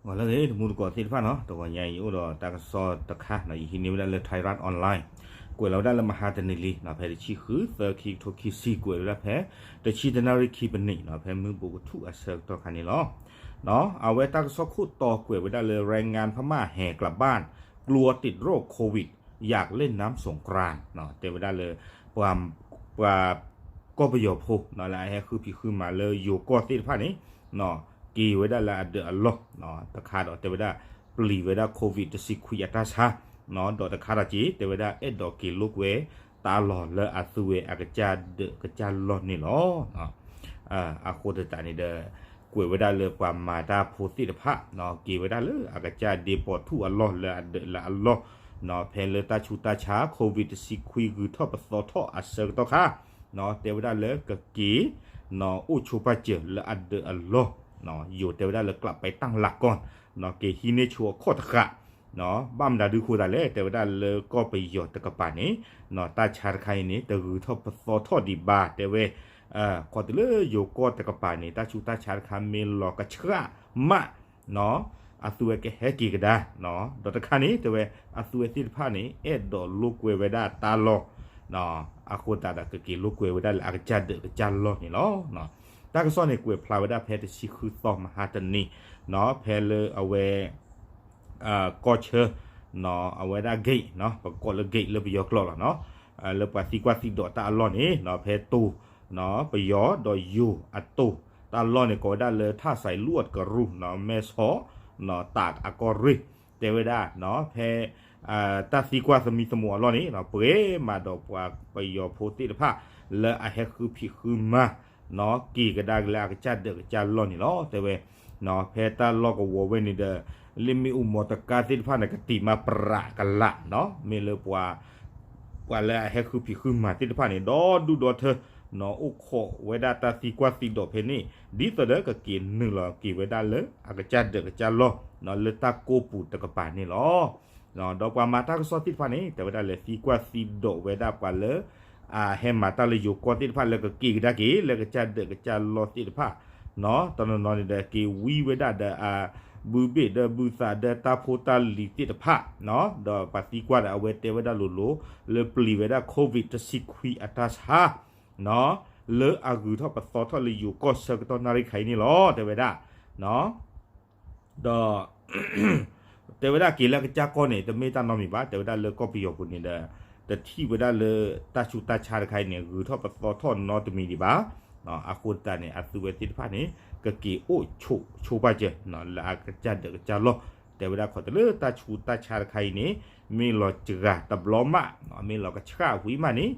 ဂီၤလၢအဂ့ၤ တမူတကိးသ့ၣ်တဖၣ်နီၤ, တဂီၤညါအံၤအိၣ်ဒီးတၢ်ကစီၣ်တခါနီၤ, ယဟံးန့ၢ်ဝဲဒၣ်လၢ Thairath Online, ကွဲးလီၤဝဲဒၣ်လၢမဟါတနံၤလံနီၤ, ဖဲတဆံဃု သၢ ခံကထိခံဆံ ကွဲးဝဲဒၣ်ဖဲ တဆံတနၣ်ရံၣ်ခံပနံးနီၤ, ဖဲမုၢ်ဘိးကထူၣ်အဆၢကတီၢ်ခါန့ၣ်လီၤ. အဝဲတၢ်ကစီၣ်ခိၣ်တီကွဲးဝဲဒၣ်လၢ แรงงานพม่าแห่กลับบ้าน กลัวติดโรคโควิด อยากเล่นน้ำสงกรานต์ တဲဝဲဒၣ်လၢ ပှၤ ပှၤ ကီၢ်ပယီၤဖိ လၢအဟဲဃုဖံးဃုမၤလၢယိၤကီၢ်သ့ၣ်တဖၣ်န့ၣ် က့ၤဝဲဒၣ်လၢအဒၢးအလီၢ် တခါဒီးတဲဝဲဒၣ် ပျံၤဝဲဒၣ် COVID တဆံခွံအတၢ်ဆါ ဒီးတခါဒီးက့ၤ တဲဝဲဒၣ်အဲၣ်ဒိးက့ၤလိာ်ကွဲ တၢ်လီၢ်လၢအသုဝဲအကစၢ်ဒၢးကစၢ်လီၢ်န့ၣ်လီၤ. အဃိသတးန့ၣ်ဒီး ကွဲးဝဲဒၣ်လၢပှၤမၤတၢ်ဖိသ့ၣ်တဖၣ် က့ၤဝဲဒၣ်လၢအကစၢ်ဒ့ပိာ်ထူၣ်အလီၢ်လၢအဒၢးလၢအလီၢ် ဖဲလၢတၢ်ဆူးတၢ်ဆါ COVID တဆံခွံဂုၤထီၣ်ပသီထီၣ်အဆၢကတီၢ်ခါ တဲဝဲဒၣ်လၢကက့ၤ အိၣ်ဆိးပာ်စၢၤလၢအဒၢးအလီၢ် ယိၤတဲဝဲဒၣ်လၢ กลับไปตั้งหลักก่อน က့ၤဟံးန့ၢ်ဆိအခီၣ်တဃာ် ဘၣ်မနုၤဒုးဃိသးလဲၣ် တဲဝဲဒၣ်လၢကီၢ်ပယီၤတကပၤန့ၣ် တၢ်ဆါတခါအံၤန့ၣ် တဂုၤထီၣ်ပသီထီၣ်ဒံးဘၣ် တဲဝဲ ခီတုၤလၢယိၤကီၢ်တကပၤန့ၣ် တၢ်ဆူးတၢ်ဆါတခါမ့ၢ်လီၤကဆှၣ်မး အသုဝဲကဟဲက့ၤကဒါ ဒီးတခါန့ၣ် တဲဝဲ အသုဝဲသ့ၣ်တဖၣ်န့ၣ် အဲၣ်ဒိးလိာ်ကွဲဝဲဒၣ်တၢ်လီၢ် အဃိသတးဒီးကက့ၤလိာ်ကွဲဝဲဒၣ်လၢအကစၢ်ဒၢးကစၢ်လီၢ်န့ၣ်လီၤ. တၢ်ကစီၣ်န့ၣ် ကွဲးဖျါဝဲဒၣ်ဖဲတဆံဃုသီမဟါတနံၤ ဖဲလၢအဝဲ ကီၢ်ဆၢ အဝဲဒၣ် gate ပကိးလၢ gate လၢပယီၤကျိာ်လီၤနီၤ, လၢပှၤသံကွၢ်သံဒိးတၢ်အလီၢ်န့ၣ် ဖဲတိၤ ပယီၤဒီးယိၤအတိၤ တၢ်လီၢ်န့ၣ် ကိးဝဲဒၣ်လၢ ท่าสายลวด ကရူၢ် မဲဆီး တၢးအကီၢ်ရ့ၣ် တဲဝဲဒၣ် ဖဲ တၢ်သံကွၢ်သမံသမိးအလီၢ်န့ၣ် ပှဲၤမးဒီးပှၤပယီၤဖိသ့ၣ်တဖၣ် လၢအဟဲဃုဖံးဃုမၤ က့ၤကဒါက့ၤလၢအကစၢ်ဒၢးကစၢ်လီၢ်န့ၣ်လီၤ တဲဝဲ ဖဲတၢ်လီၢ်ကဝီၤဝဲန့ၣ်ဒီး လၢမ့ၣ်အူမီတကါသ့ၣ်တဖၣ်န့ၣ် ကတံာ်မးပြးကလာ်နီၤ, မ့ၢ်လၢပှၤ ပှၤလၢအဟဲဃုဖံးဃုမၤသ့ၣ်တဖၣ်န့ၣ် ဒီဒူၣ်ဒီထၢ အိၣ်ခိးဝဲဒၣ်တၢ်သံကွၢ်သံဒိးဖဲန့ၣ် ဒ်သိးဒီးကက့ၤနုာ်လီၤက့ၤဝဲဒၣ်လၢအကစၢ်ဒၢးကစၢ်လီၢ် လၢတၢ်ကိးပူၤတကပၤန့ၣ်လီၤ. ဒီးပှၤမၤတၢ်ကစီၣ်သ့ၣ်တဖၣ်န့ၣ် တဲဝဲဒၣ်လဲၤသံကွၢ်သံဒိးဝဲဒၣ်ပှၤလၢ အဟဲမၤတၢ်လၢယိၤကီၢ်သ့ၣ်တဖၣ်လၢကက့ၤကဒါက့ၤ လၢကစၢ်ဒၢးကစၢ်လီၢ်သ့ၣ်တဖၣ် တနီၤနီၤန့ၣ်ဒီး က့ၤဝံဝဲဒၣ်ဒီးအဘုဘ့ၣ်ဒီးဘုသးဒီးတၢ်ဖိတၢ်လံၤသ့ၣ်တဖၣ် ဒီးပှၤသံကွၢ်ဒီးအဝဲတဲဝဲဒၣ်လိၤလိၤ လၢပျံၤဝဲဒၣ် COVID တဆံခွံအတၢ်ဆါ လၢအဂုၤထီၣ်ပသီထီၣ်လၢယိၤကီၢ်ဆၢကတီၢ်နၣ်ရံၣ်ခါအံၤန့ၣ်လီၤ တဲဝဲဒၣ် ဒီး တဲဝဲဒၣ်က့ၤလၢအကစၢ်ကီၢ်န့ၣ် တမ့ၢ်တၢ်နီတမံၤဘၣ် တဲဝဲဒၣ်လၢကီၢ်ပယီၤပူၤန့ၣ်ဒီး တထံၣ်ဝဲဒၣ်လၢတၢ်ဆူးတၢ်ဆါတခါအံၤန့ၣ် ဂုၤထီၣ်ပသီထီၣ်နီတမံၤဒံးဘၣ်. အဃိသတးန့ၣ် အသုဝဲသ့ၣ်တဖၣ်န့ၣ် ကက့ၤအိၣ်ဆိးဆိးပာ်စၢၤ လၢအကစၢ်ဒၢးကစၢ်လီၢ် တဲဝဲဒၣ်ခီတုၤလၢတၢ်ဆူးတၢ်ဆါတခါအံၤန့ၣ် မ့ၢ်လီၤစှၤတဘျီမး မ့ၢ်လီၤကဆှၣ်ဝံၤမးန့ၣ်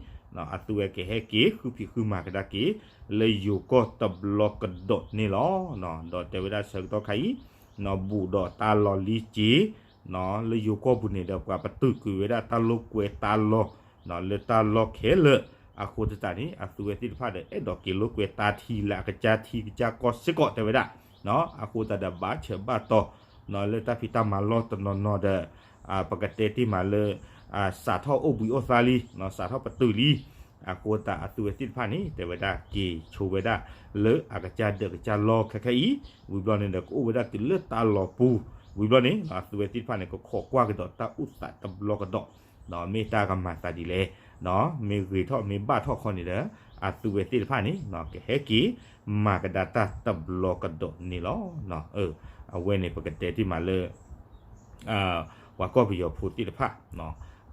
အသုဝဲကဟဲက့ၤဃုဖံးဃုမၤကဒါက့ၤ လၢယိၤကီၢ်တဘျီကဒီးန့ၣ်လီၤ. ဒီးတဲဝဲဒၣ်ဆၢကတီၢ်ခါအံၤ ဘူးဒီးတၢ်လီၢ်လံက့ၤ လၢယိၤကီၢ်ပူၤန့ၣ်ဒီး ပှၤပတုာ်ကွံာ်ဝဲဒၣ်တၢ်လိာ်ကွဲတၢ်လီၢ် လၢတၢ်လီၢ်ခဲလၢာ် အဃိသတးန့ၣ် အသုဝဲသ့ၣ်တဖၣ်ဒီး အဲၣ်ဒိးက့ၤလိာ်ကွဲတၢ်ထံလၢအကစၢ်ထံကစၢ်ကီၢ်စ့ၢ်ကီးတဲဝဲဒၣ် အဃိသတးဒီးဘၣ်ဆၢဘၣ်တီၤ လၢတၢ်ဖံးတၢ်မၤလီၢ်တနီၤနီၤဒီး ပကတဲတ့ၢ်မးလၢ စးထီၣ်အိၣ်ဘှံးအိၣ်သါလံ စးထီၣ်ပတုာ်လံ အဃိသတးအသုဝဲသ့ၣ်တဖၣ်န့ၣ် တဲဝဲဒၣ်က့ၤဆိဝဲဒၣ်လၢအကစၢ်ဒၢးကစၢ်လီၢ်ခဲခဲအံၤ ဝံၤဘျီန့ၣ်ဒီးကအိၣ်ဝဲဒၣ်တုၤလၢတၢ်လီၤပူၤ ဝံၤဘျီန့ၣ် အသုဝဲသ့ၣ်တဖၣ်န့ၣ် ကခိးကွၢ်ကဒီးတၢ်အိၣ်သးတဘျီကဒီး မ့ၢ်တၢ်ကမၤသးဒ်လဲၣ် မ့ၢ်ဂ့ၤထီၣ်မ့ၢ်ဘၣ်ထီၣ်ခီန့ၣ်ဒီး အသုဝဲသ့ၣ်တဖၣ်န့ၣ် ကဟဲက့ၤမၤကဒါတၢ်တဘျီကဒီးန့ၣ်လီၤ. အဝဲန့ၣ်ပကတဲတ့ၢ်မးလၢ ပှၤကီၢ်ပယီၤဖိသ့ၣ်တဖၣ်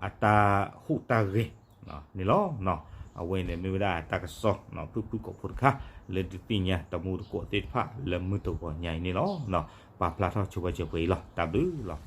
အတၢ်ဟူးတၢ်ဂဲၤန့ၣ်လီၤ. အဝဲန့ၣ်မ့ၢ်ဝဲဒၣ်တၢ်ကစီၣ် ဖုၣ်ဖုၣ်ကိာ်ဖိတခါ လၢဒုးသ့ၣ်ညါတမူတကိးသ့ၣ်တဖၣ်လၢမုၢ်တဂီၤညါအံၤန့ၣ်လီၤ. ပာ်ဖျါထီၣ်ဆိပာ်စၢၤပှဲၤအံၤလီၤ. တၢ်ဘျုးလီၤ.